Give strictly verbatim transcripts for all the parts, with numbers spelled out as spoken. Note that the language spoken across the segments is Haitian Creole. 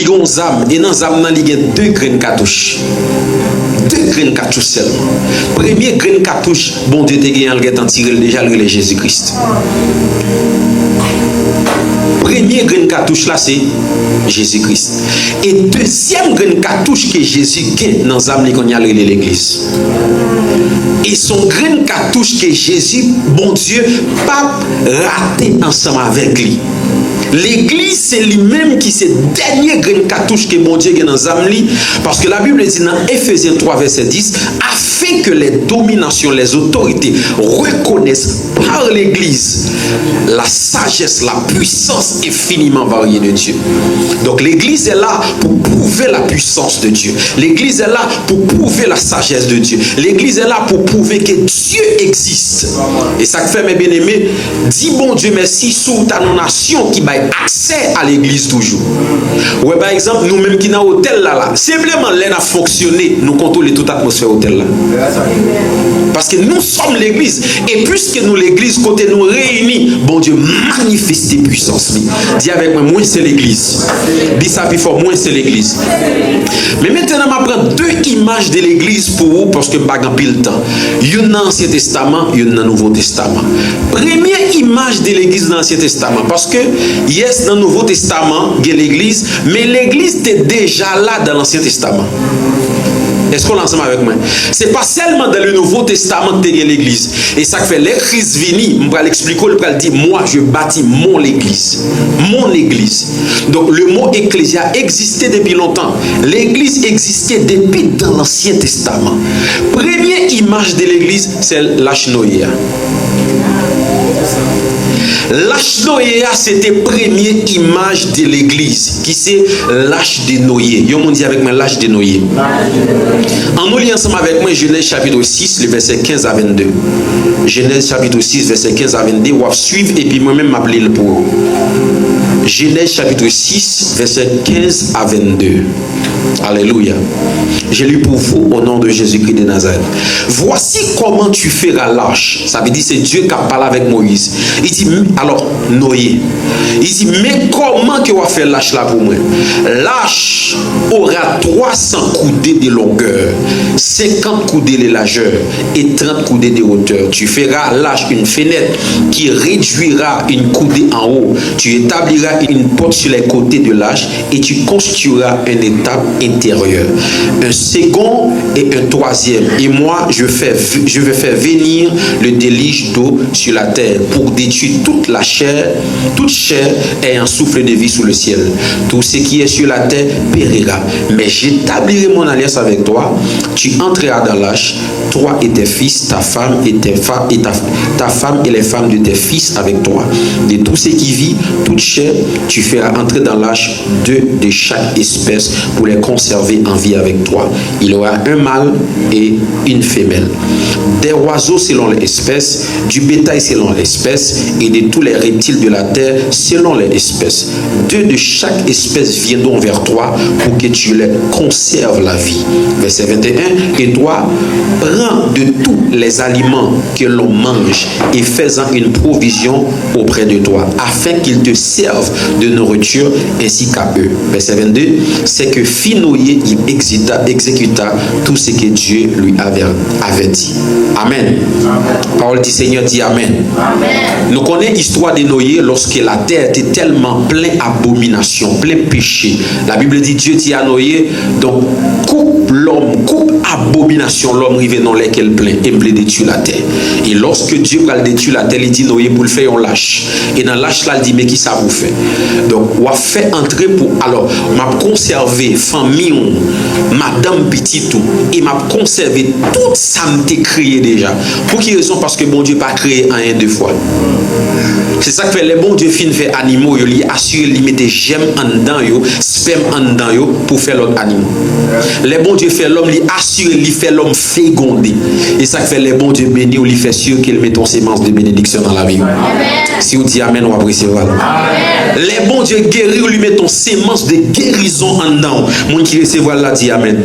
Gen yon zam, e nan zam nan, li gen de grenn katouch. De grenn katouch sèlman. Premye grenn katouch Bondye te genyen an, l gentan tire l deja, l rele Jezi Kris. Premye grenn katouch la, se Jezi Kris. E dezyèm grenn katouch ke Jezi gen nan zam li kounye a, l rele legliz. E se yon grenn katouch ke Jezi, Bondye, p ap rate ansanm avèk li. Legliz, se li menm ki se dènye grenn katouch ke Bondye gen nan zam li, paske Labib di nan Efezyen twa vèsè dis, afin que les dominations, les autorités reconnaissent par l'Église la sagesse, la puissance infiniment variée de Dieu. Donc, l'Église est là pour prouver la puissance de Dieu. L'Église est là pour prouver la sagesse de Dieu. L'Église est là pour prouver que Dieu existe. E sa k fè, mes bien-aimés, di Bondye mèsi si w ta nan yon nasyon ki bay aksè a legliz toujou. Ou wè, pa egzanp, nou menm ki nan otèl la, la, senpleman lè n ap fonksyone, nou kontwole tout atmosfè otèl la. Paske nous sommes l'église. E piske nou legliz, kote nou reyini, Bondye manifeste pwisans li. Di avèk mwen, mwen se legliz. Di sa pi fò, mwen se legliz. Men mentnan, m ap pran de imaj de legliz pou ou, paske m pa gen anpil tan. Youn nan Ansyen Testaman, youn nan Nouvo Testaman. Premye imaj de legliz nan Ansyen Testaman, paske, yes, nan Nouvo Testaman, gen legliz, men legliz te deja la dan Lansyen Testaman. Èske w la ansanm avèk mwen? Se pa sèlman dan le Nouvo Testaman ke te gen legliz. E sa k fè, lè Kris vini, m pral eksplike w, li pral di, moi, je bâtis mon église. Mon église. Donk, le mo eklezya egziste depi lontan. Legliz egziste depi dan Lansyen Testaman. Premye imaj de legliz, se lach Noye a. Lach Noye a, se te premye imaj de legliz, ki se lach de Noye. Yon moun di avèk mwen, lach de Noye. Ann nou li ansanm avèk mwen Jenèz chapit sis, le vèsè kenz a vennde. Jenèz chapit sis, vèsè kenz a vennde, w ap swiv, epi mwen menm m ap li l pou ou. Jenèz chapit sis, vèsè kenz a vennde. Alléluia. Je lis pour vous au nom de Jésus-Christ de Nazareth. Voici comment tu feras l'arche. Sa vle di se Dye k ap pale avèk Moyiz. Li di, alò, Noye. Li di, men kòman ke w ap fè lach la pou mwen? L'arche aura trois cents coudées de longueur, cinquante coudées de largeur et trente coudées de hauteur. Tu feras à l'arche une fenêtre qui réduira une coudée en haut. Tu établiras une porte sur les côtés de l'arche et tu construiras un étable intérieur, un second et un troisième. Et moi, je fais, je vais faire venir le déluge d'eau sur la terre pour détruire toute la chair, toute chair ayant souffle de vie sous le ciel. Tout ce qui est sur la terre périra. Mais j'établirai mon alliance avec toi. Tu entreras dans l'arche, toi et tes fils, ta femme et tes fa-, et ta, ta femme et les femmes de tes fils avec toi. De tout ce qui vit, toute chair, tu feras entrer dans l'arche deux de chaque espèce pour les conserver en vie avec toi. Il y aura un mâle et une femelle. Des oiseaux selon leur espèce, du bétail selon l'espèce, et de tous les reptiles de la terre selon leur espèce. Deux de chaque espèce viendront vers toi pour que tu leur conserves la vie. Verset vingt et un, et toi, prends de tous les aliments que l'on mange et fais-en une provision auprès de toi, afin qu'ils te servent de nourriture ainsi qu'à eux. Verset vingt-deux, c'est que fit Noé, il exécuta, exécuta tout ce que Dieu lui avait averti. Amen. Pawòl di Senyè di amen. Nou konnen istwa de Noye, lòske latè te tèlman plen abominasyon, plen peche. Labib di, Dye di a Noye, donk, koup lòm, koup abominasyon lòm rive nan lè ke l plen, e m vle detwi latè. E lòske Dye pral detwi latè, li di Noye pou l fè yon lach. E nan lach la, l di, men kisa pou w fè? Donk, w ap fè antre pou, alò, m ap konsève fanmi w, madanm, pitit ou, e m ap konsève tout sa m te kreye deja. Pou ki rezon? Paske Bondye pa kreye anyen de fwa. Se sa k fè lè Bondye fin fè animo yo, li asire li mete jèm anndan yo, spèm anndan yo pou fè lòt animo. Lè Bondye fè lòm, li asire li fè lòm fegonde. E sa k fè lè Bondye beni w, li fè si ke l mete yon semans de benediksyon nan lavi w. Si w di amèn, w ap resevwa l. Lè Bondye geri w, li mete yon semans de gerizon anndan w. Moun ki resevwa l la, di amèn.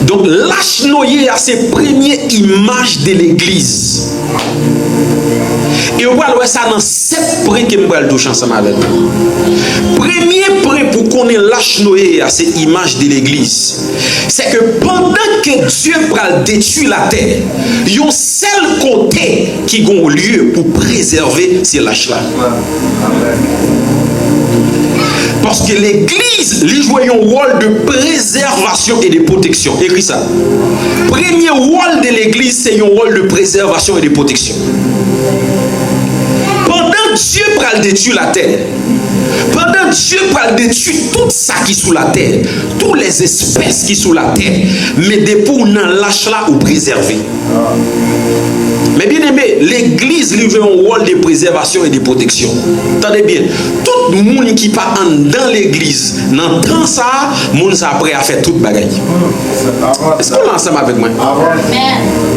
Donk, lach Noye a, se premye imaj de legliz. E w pral wè sa nan sèt pwen ke m pral touche ansanm avèk nou. Premye pwen pou konnen lach Noye a, se imaj de legliz. Se ke pandan ke Dye pral detwi latè, yon sèl kote ki gon lye pou prezève, se lach la. Paske legliz, li jwe yon wòl de prezèvasyon e de pwoteksyon. Ekri sa. Premye wòl de legliz, se yon wòl de prezèvasyon e de pwoteksyon. Pandan Dye pral detwi latè, pandan Dye pral detwi tout sa ki sou latè, tout les espèces ki sou latè, men depi w nan lach la, ou prezève. Men byeneme, legliz li jwe yon wòl de prezèvasyon e de pwoteksyon. Tande byen, tout moun ki pa anndan legliz nan tan sa a, moun sa a prè a fè tout bagay. Èske w la ansanm avèk mwen?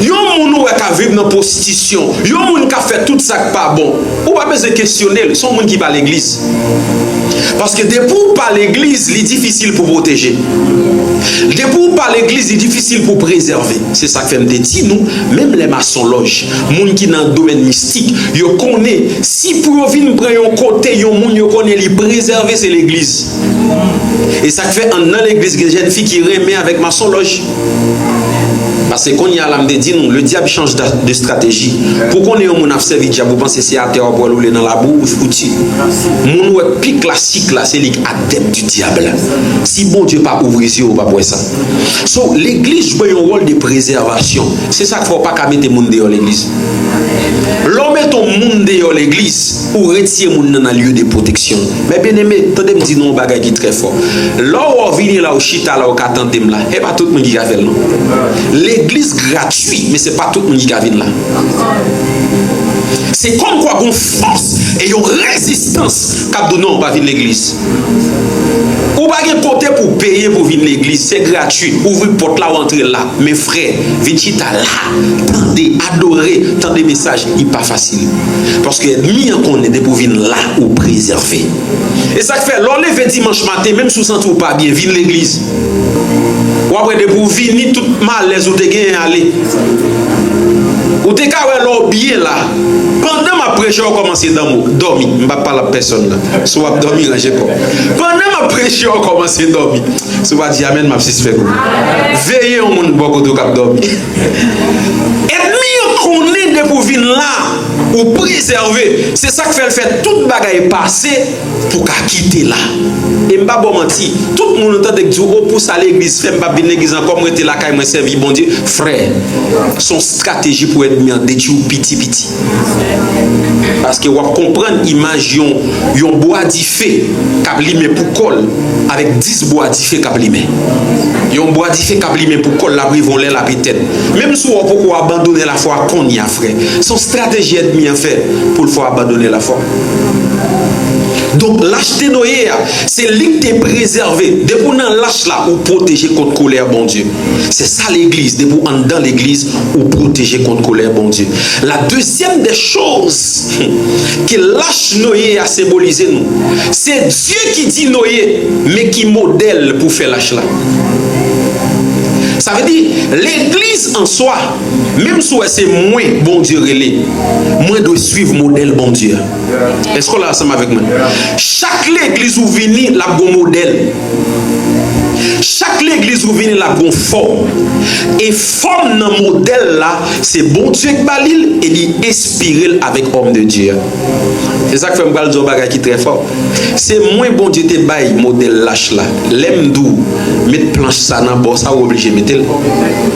Yon moun ou wè k ap viv nan pwostitisyon, yon moun k ap fè tout sa k pa bon, ou pa bezwen kesyone l, se yon moun ki pa legliz. Paske depi w pa legliz, li difisil pou pwoteje. Depi w pa legliz, li difisil pou prezève. Se sa k fè m te di nou, menm lè masonlòj, moun ki nan domèn mistik, yo konnen si pou yo vin pran yon kote, yon moun yo konnen li prezève, se legliz. E sa k fè anndan legliz gen jèn fi ki renmen avèk masonlòj. Paske kounye a la m te di nou, le diable change d'a- de stratégie. Pou konnen yon moun ap sèvi dyab, ou panse se atè w ap wè l, ou le nan labou, ou fouti. Moun ou wè k pi klasik la, se li k adèp di dyab. Si Bondye pa ouvri zye w, ou p ap wè sa. So, legliz jwe yon wòl de prezèvasyon. Se sa k fè w pa ka mete moun deyò legliz. Lè w mete yon moun deyò legliz, ou retire moun nan nan lye de pwoteksyon. Men byeneme, tande m di nou yon bagay ki trè fò. Lè w wè w vini la, ou chita la, ou ka tande m la, e pa tout moun ki ka fè l non. Legliz gratui, men se pa tout moun ki ka vin la. Se kòmkwa gon fòs e yon rezistans k ap di w non, ou pa vin legliz. Ou pa gen kote pou w peye pou w vin legliz, se gratui. Ouvri pòt la, w antre la. Men frè, vin chita la, tande, adore, tande mesaj, li pa fasil. Paske ènmi an konnen depi w vin la, ou prezève. E sa k fè, lè w leve dimanch maten, menm si w santi w pa byen, vin legliz. W ap wè depi w vini, tout malèz ou te genyen ale. Ou te ka wè lè w byen la. Pandan m ap preche, w kòmanse dòmi. Dòmi. M p ap pale ak pèsonn la. Si w ap dòmi, ranje kò w. Pandan m ap preche, w kòmanse dòmi. Si w pa di amèn, m ap sispèk ou. Veye yon moun bò kote w k ap dòmi. Ènmi an konnen depi w vin la, ou prezève. Se sa k fè l fè tout bagay pase pou w ka kite la. E m pa ba w manti, tout moun ou tande k di w, o, pou sa legliz fè, m p ap vin legliz ankò, m rete lakay mwen sèvi Bondye. Frè, se yon estrateji pou ènmi an detwi w piti piti. Paske w ap konprann imaj yon, yon bwa dife k ap limen pou kò l avèk dis bwa dife k ap limen. Yon bwa dife k ap limen pou kò l, l ap rive yon lè l ap etèn. Menm si w wè w poko abandone lafwa, kounye a, frè, se yon estrateji ènmi an fè pou l fè w abandone lafwa. Donk, lach de Noye a, se li k te prezève. Depi w nan lach la, ou pwoteje kont kolè Bondye. Se sa legliz, depi w anndan legliz, ou pwoteje kont kolè Bondye. La deuxième des choses ke lach Noye a senbolize nou, se Dye ki di Noye, men ki modèl pou fè lach la. Sa vle di, legliz an swa, menm si w wè se mwen Bondye rele, mwen dwe swiv modèl Bondye a. Èske w la ansanm avèk mwen? Chak legliz ou vini, l ap gon modèl. Chak legliz ou vini, l ap gon fòm. E fòm nan modèl la, se Bondye k ba li l e li enspire l avèk òm de Dye a. Se sa k fè m pral di w yon bagay ki trè fò. Se mwen Bondye te bay modèl lach la. Lè m di w, met planch sa nan bò sa, ou oblije mete l.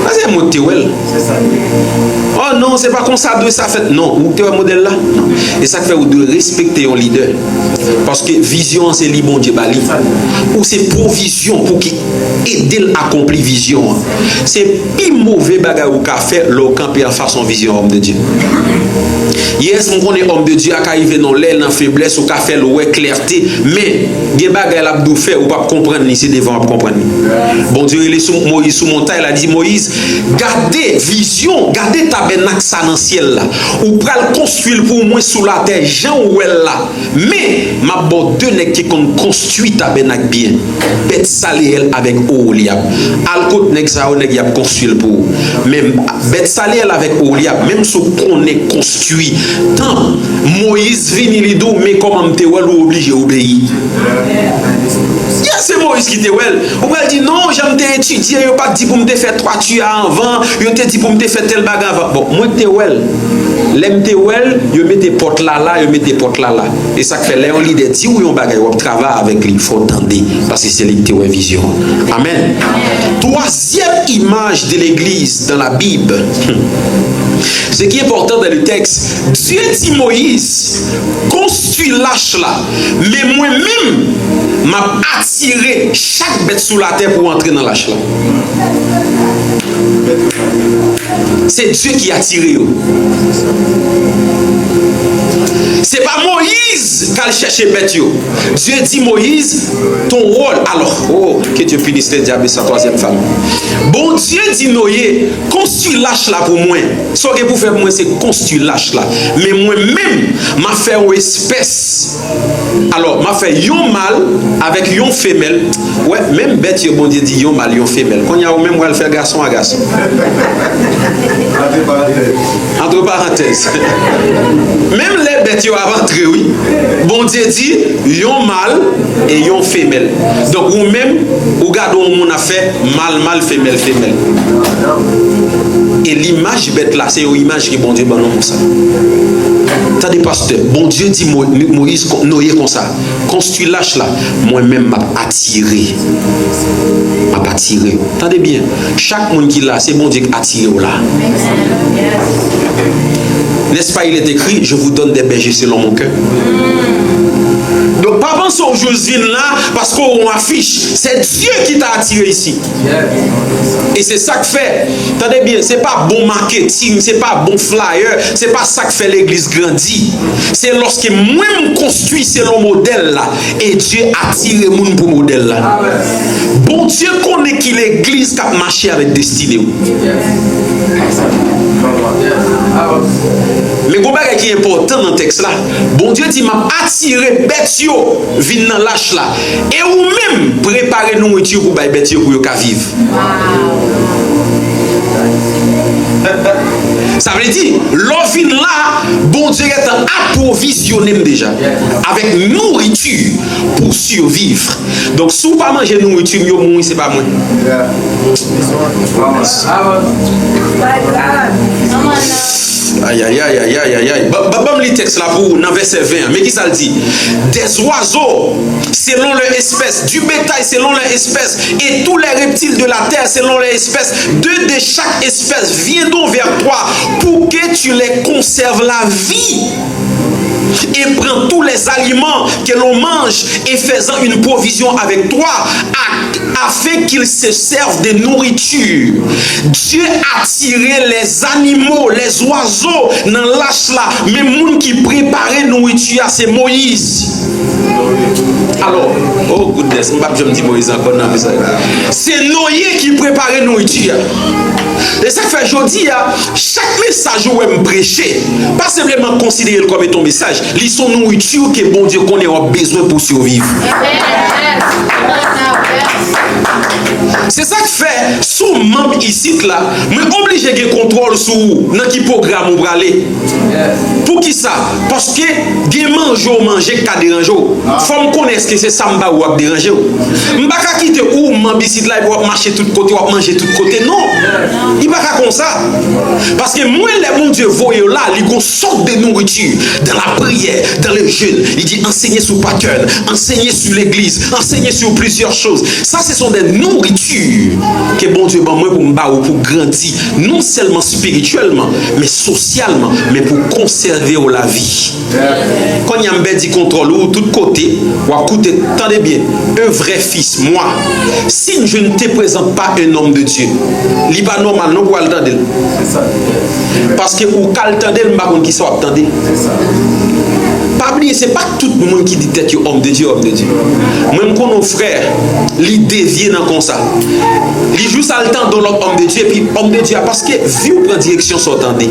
Pa se mwen ki te wè l. Oh non, se pa konsa dwe sa fèt. Non, ou te wè modèl la? Non. E sa k fè ou dwe respekte yon lidè. Paske vizyon an se li Bondye ba li. Ou se pwovizyon pou ki ede l akonpli vizyon an. Se pi move bagay ou ka fè lè w kanpe anfas yon vizyon òm de Dye. Yes, m konnen òm de Dye a ka rive nan lè nan feblès, ou ka fè l wè klète, men gen bagay l ap di w fè, ou p ap konprann li, se devan w ap konprann li. Bondye rele sou Moyiz sou montay la, di, Moyiz, gade vizyon, gade tabènak sa nan syèl la. Ou pral konstwi l pou mwen sou latè, jan w wè l la. Men, m ap ba w de nèg ki konn konstwi tabènak byen. Bètsaleyèl avèk Oholyab. Al kot nèg sa yo, nèg y ap konstwi l pou ou. Men bèt Salyèl avèk Oholyab, menm si w konnen konstwi tanp, Moyiz vini, li di w, men kòman m te wè l, ou oblije obeyi. Ya, se Moyiz ki te wè l. Ou pral di, non, jan m te etidye, yo pa t di pou m te fè twati a anvan, yo te di pou m te fè tèl bagay anvan. Bon, mwen te wè l. Lè m te wè l, yo mete pòt la la, yo mete pòt la la. E sa k fè, lè yon lidè di w yon bagay, w ap travay avèk li, fò w tande, paske se li ki te wè vizyon an. Amèn. Twazyèm imaj de legliz dans la Bible. Ce qui est important dans le texte, Dieu dit Moïse, konstwi lach la, men mwen menm, m ap atire chak bèt sou latè pou antre nan lach la. Se Dye ki atire yo. Se pa Moyiz k al chèche bèt yo. Dye di Moyiz, ton wòl. Alò, oh, que Dieu punisse le diable et sa troisième femme. Bondye di Noye, konstwi lach la pou mwen. Sa w gen pou fè pou mwen, se konstwi lach la. Men mwen menm, m ap fè yon espès. Alò, m ap fè yon mal avèk yon femèl. Wè, menm bèt yo, Bondye di yon mal, yon femèl. Kounye a, ou menm, w al fè gason a gason. Antre parantèz. Menm lè bèt yo ap antre, wi. Bondye di yon mal e yon femèl. Donk, ou menm, ou gade yon moun ap fè mal, mal, femèl, femèl. E limaj bèt la, se yon imaj ke Bondye ban nou konsa. Tande, pastè, Bondye di Mo-, Moyiz, Noye konsa, konstwi lach la, mwen menm m ap atire. M ap atire. Tande byen, chak moun ki la, se Bondye k atire w la. N'est-ce pas, il est écrit, je vous donne des bergers selon mon cœur. Donk, pa panse w jis vin la paske w yon afich. Se Dye ki ta atire isit. E se sa k fè, tande byen, se pa bon maketing, se pa bon flyer, se pa sa k fè legliz grandi. Se lòske mwen m konstwi selon modèl la, e Dye atire moun pou modèl la. Bondye konnen ki legliz k ap mache avèk destine w. Men gon bagay ki enpòtan nan tèks la. Bondye di, m ap atire bèt yo vin nan lach la. E ou menm, prepare nouriti pou bay bèt yo pou yo ka viv. Sa vle di, lè w vin la, Bondye gentan apwovizyone m deja avèk nouriti pou siviv. Donk, si w pa manje nouriti m yo, mouri se pa mwen. Ayayay, ayayay, ayayay. Ba, ba, ban m li tèks la pou ou nan vèsè ven an. Men ki sa l di? Des oiseaux selon leur espèce, du bétail selon leur espèce, et tous les reptiles de la terre selon leur espèce, deux de chaque espèce viendront vers toi pour que tu les conserves la vie. Et prends tous les aliments que l'on mange et fais-en une provision avec toi, à afin qu'ils se servent de nourriture. Dieu attirait les animaux, les oiseaux nan lach la, men moun ki prepare nouriti a se Moyiz. Alò, oh goodness, m p ap janm di Moyiz ankò nan mesaj la. Se Noye ki prepare nouriti a. E sa k fè jodi a, chak mesaj ou wè m preche, pa senpleman konsidere l kòm etan yon mesaj. Li se yon nouriti ke Bondye konnen w ap bezwen pou siviv. Se sa k fè, si w manm isit la, mwen oblije gen kontwòl sou ou nan ki pwogram ou prale. Poukisa? Paske gen manje w manje k ka deranje w. Fò m konnen èske se sa m ba ou ap deranje w. M pa ka kite ou manm isit la epi w ap mache tout kote, w ap manje tout kote. Non. Li pa ka konsa. Paske mwen, lè Bondye voye w la, li gon sòt de nouriti dans la prière, dans le jeûne. Li di, enseignez sur Patern, enseignez sur l'église, enseignez sur plusieurs choses. Sa, se sont des nourritures ke Bondye ban mwen pou m ba ou, pou grandi, non sèlman espirityèlman, men sosyalman, men pou konsève w lavi. Kounye a m pèdi kontwòl ou tout kote, w ap koute, tande byen, un vrai fils, moi, si je ne te présente pas un homme de Dieu, li pa nòmal non pou w al tande l. Paske ou ka al tande l, m pa konn kisa w ap tande. Pa bliye, se pa tout moun ki di tèt yo homme de Dieu, homme de Dieu. Mwen, m konnen yon frè, li devye nan konsa. Li jis al tande yon lòt homme de Dieu, epi homme de Dieu a, paske vi w pran direksyon sa w tande.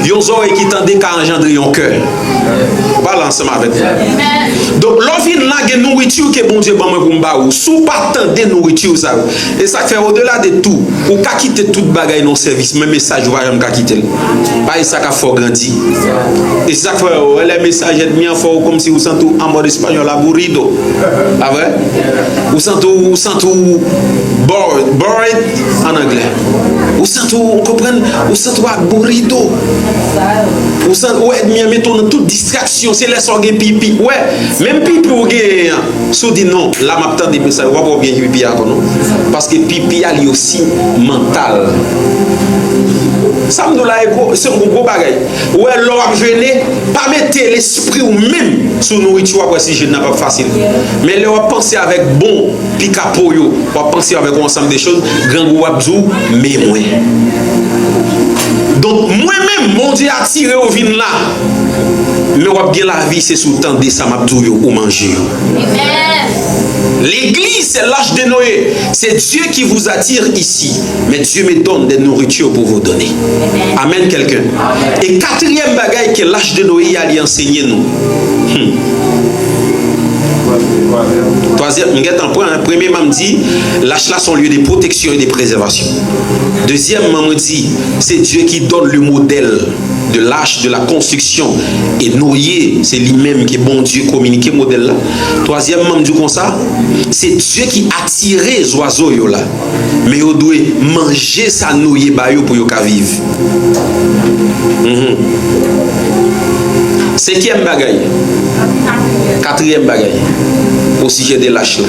Yon zòrèy ki tande ka anjandre yon kè. Ou pale ansanm avèk mwen. Donk, lè w vin la, gen nouriti ke Bondye ban mwen pou m ba ou. Si w pa tande nouriti sa yo, e sa k fè, odela de tou, ou ka kite tout bagay nan sèvis, men mesaj ou pa janm ka kite l. Paske sa k ap fè w grandi. E se sa k fè, w wè lè mesaj ènmi an fè w kòmsi ou santi w an mòd espanyòl, aburrido. Pa vre? Ou santi w, ou santi w bored, bored an anglè. Ou santi w, ou konprann, ou santi w aburrido. Ou santi, ou ènmi an mete w nan tout distraksyon, se lè sa w gen pipi. Wè, menm pipi ou genyen an, si w di non, la m ap tande mesaj, w ap wè w gen pipi ankò non. Paske pipi a li osi mantal. Sa m di w la, e gwo, se yon gwo bagay. Ou wè, lè w ap jene, pa mete lespri w menm sou nouriti, w ap wè si jèn nan p ap fasil. Men lè w ap panse avèk bon pikapo yo, w ap panse avèk yon ansanm de choz, grangou ap di w, men mwen. Donk, mwen menm, Bondye atire w vin la, men w ap gen lavi, se si w tande sa m ap di w yo, ou manje yo. Legliz, c'est l'âge de Noé. C'est Dieu qui vous attire ici. Mais Dieu me donne des nourritures pour vous donner. Amen, quelqu'un. E katriyèm bagay ke lach de Noye a li ansenye nou. Hmm. Twazyèm, m gentan pran, hein. Premyèman, m di, lach la se yon lye de pwoteksyon e de prezèvasyon. Dezyèmman, mwen di, se Dye ki donn le modèl de lach, de la konstriksyon. E Noye, se li menm ke Bondye kominike modèl la. Twazyèmman, m di konsa, se Dye ki atire zwazo yo la. Men yo dwe manje sa Noye ba yo pou yo ka viv. Mhm. Senkyèm bagay, katriyèm bagay, osijè de lach la.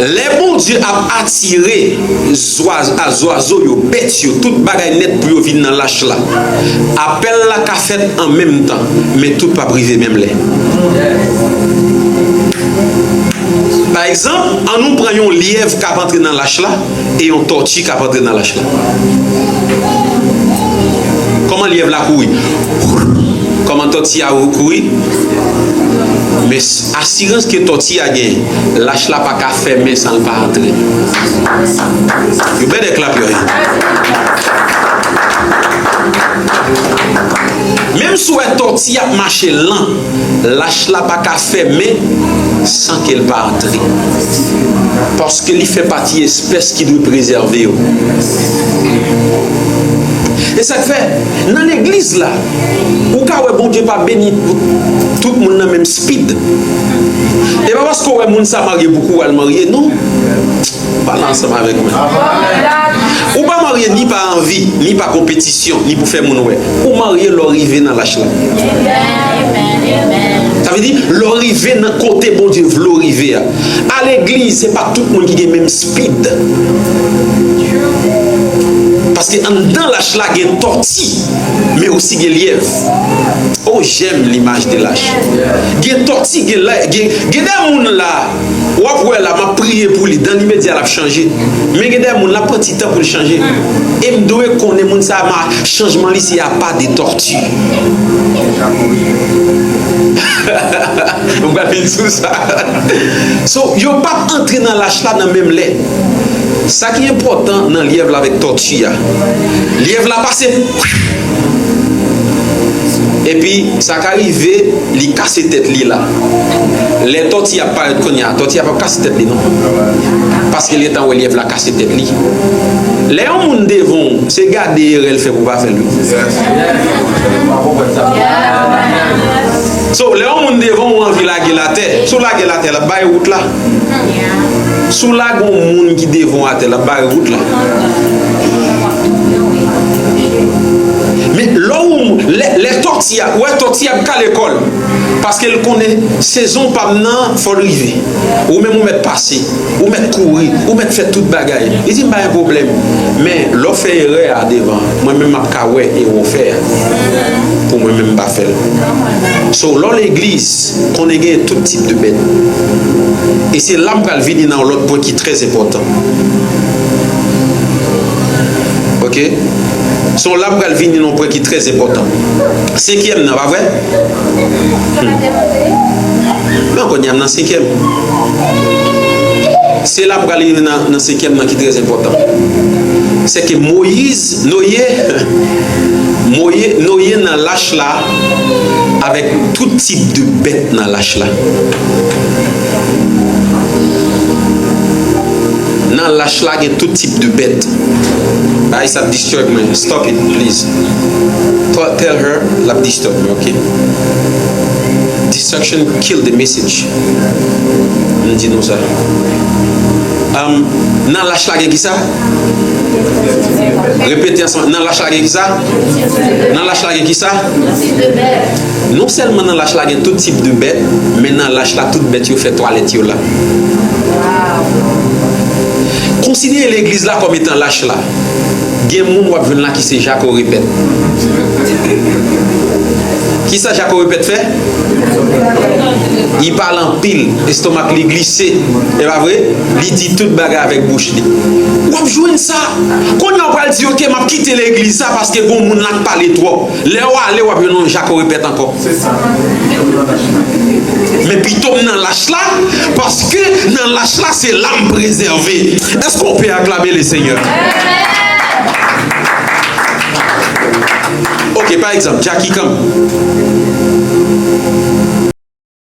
Lè Bondye ap atire zwa-, a zwazo yo, bèt yo, tout bagay nèt pou yo vin nan lach la, apèl la ka fèt an menm tan, men tout p ap rive menm lè. Pa egzanp, ann nou pran yon lyèv k ap antre nan lach la e yon tòti k ap antre nan lach la. Kòman lyèv la kouri? Kòman tòti a kouri? Men s-, asirans ke tòti a genyen, lach la pa ka fèmen san l pa antre. You better clap your hand. Menm si w wè tòti ap mache lan, lach la pa ka fèmen san ke l pa antre. Paske li fè pati espès ki dwe prezève yo. E sa k fè, nan legliz la, ou ka wè Bondye pa beni tout moun nan menm speed. E pa paske w wè moun sa marye pou kou w al marye, non. Pale ansanm avèk mwen. Ou pa marye ni pa anvi, ni pa konpetisyon, ni pou fè moun wè. Ou marye lè w rive nan lach la. Sa vle di, lè w rive nan kote Bondye vle w rive a. A legliz, se pa tout moun ki gen menm speed. Paske anndan lach la gen tòti, men osi gen lyèv. Oh, j'aime l'image de lach. Gen tòti, gen lè, gen, gen de moun la, w ap wè la, m ap priye pou li, dan limedya l ap chanje. Men gen de moun, l ap pran ti tan pou l chanje. E m dwe konnen moun sa a, chanjman li se à pas de tortue. M pral vin sou sa. So, yo p ap antre nan lach la nan menm lè. Sa ki enpòtan nan lyèv la avèk tòti a, lyèv la pase. Epi, sa ka rive, li kase tèt li la. Lè tòti ap parèt kounye a, tòti a p ap kase tèt li, non. Paske li gentan wè lyèv la kase tèt li. Lè yon moun devan w, se gade erè l fè pou w pa fè l, wi. So, lè yon moun devan w, ou anvi lage l atè. Si w lage l atè, l ap bay wout la. Si w lage yon moun ki devan w atè, l ap bare wout la. Men lè w, lè, lè tòti a, ou wè tòti a ap kale kò l, paske l konnen sezon pa m nan, fò l rive. Ou menm ou mèt pase, ou mèt kouri, ou mèt fè tout bagay. Li di m pa gen pwoblèm. Men lè w fè erè a devan, mwen menm m ap ka wè erè w fè a. Pou mwen menm m pa fè l. So, lè w legliz, konnen gen tout tip de bèt. E se la m pral vini nan yon lòt pwen ki trè enpòtan. Ok? So, la m pral vini nan yon pwen ki trè enpòtan. Senkyèm nan, pa vre? Hmm. Non, kounye a m nan senkyèm. Se la m pral vini nan, nan senkyèm nan ki trè enpòtan. Se ke Moyiz, Noye, Moye, Noye nan lach la avèk tout tip de bèt nan lach la. Nan lach la gen tout tip de bèt. Bagay sa ap disturb mwen. Stop it, please. Tell her l ap disturb mwen, ok? Distraction kill the message. M di nou sa. Um, nan lach la gen kisa? Repete ansanm. Nan lach la gen kisa? Nan lach la gen kisa? Non sèlman nan lach la gen tout tip de bèt, men nan lach la tout bèt yo fè twalèt yo la. Konsidere legliz la kòm etan lach la. Gen moun w ap jwenn la ki se jako repèt. Kisa jako repèt fè? Li pale anpil, estomak li glise, e pa vre? Li di tout bagay avèk bouch li. W ap jwenn sa. Kounye a w pral di, ok, m ap kite legliz sa paske gon moun la k pale twòp. Lè w ale, w ap jwenn yon jako repèt ankò. Se sa. Men pito m nan lach la, paske nan lach la, se la m prezève. Èske w pè aklame le Senyè? Ok, pa egzanp, Jackie, come.